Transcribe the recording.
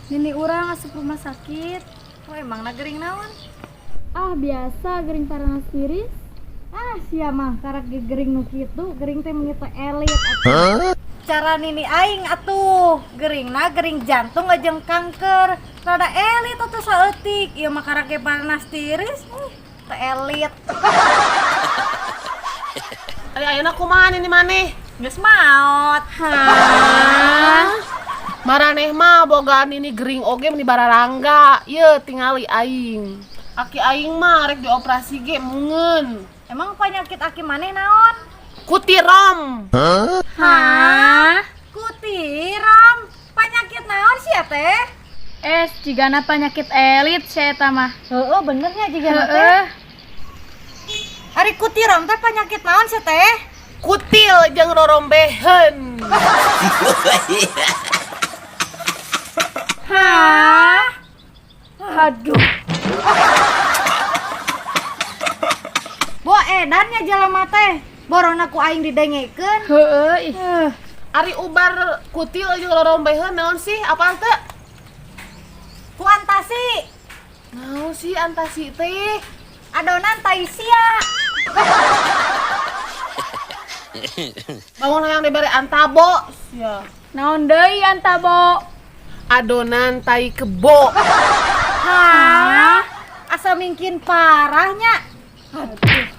Nini urang asup rumah sakit. Oh, emangna gering naon? Ah, biasa gering panas tiris. Ah, sia mah karak ge gering nu kitu, gering teh meuni teh elit atuh. Cara nini aing atuh, geringna gering jantung jeung kanker. Rada elit atuh saeutik, ieu mah karak ge panas tiris, teh elit. Ari ayeuna kumaha nini maneh? Geus maot. Hah? Maraneh mah boga nini gering oge meni bararangga. Ieu tingali aing. Aki aing mah rek dioperasi ge mungeun. Emang penyakit aki maneh naon? Kutirom. Hah? Kutiram. Penyakit naon sih ya teh? Eh, jigana penyakit elit sia eta mah. Heeh, bener nya jigana teh. Heeh. Ari kutiram teh penyakit naon sih teh? Kutil jeung rorombeheun. Hah? Aduh. Bo edannya jelema teh. Borona ku aing didengekeun. Heeh, ih. Ari ubar kutil jeung rorombeheun naon sih? Apal teu? Ku antasi. Naon sih antasi teh? Adonan tai sia. Bangun hayang dibere antabo sia. Naon deui antabo? Adonan tai kebo. Hah? Asa mingkin parahnya. Aduh.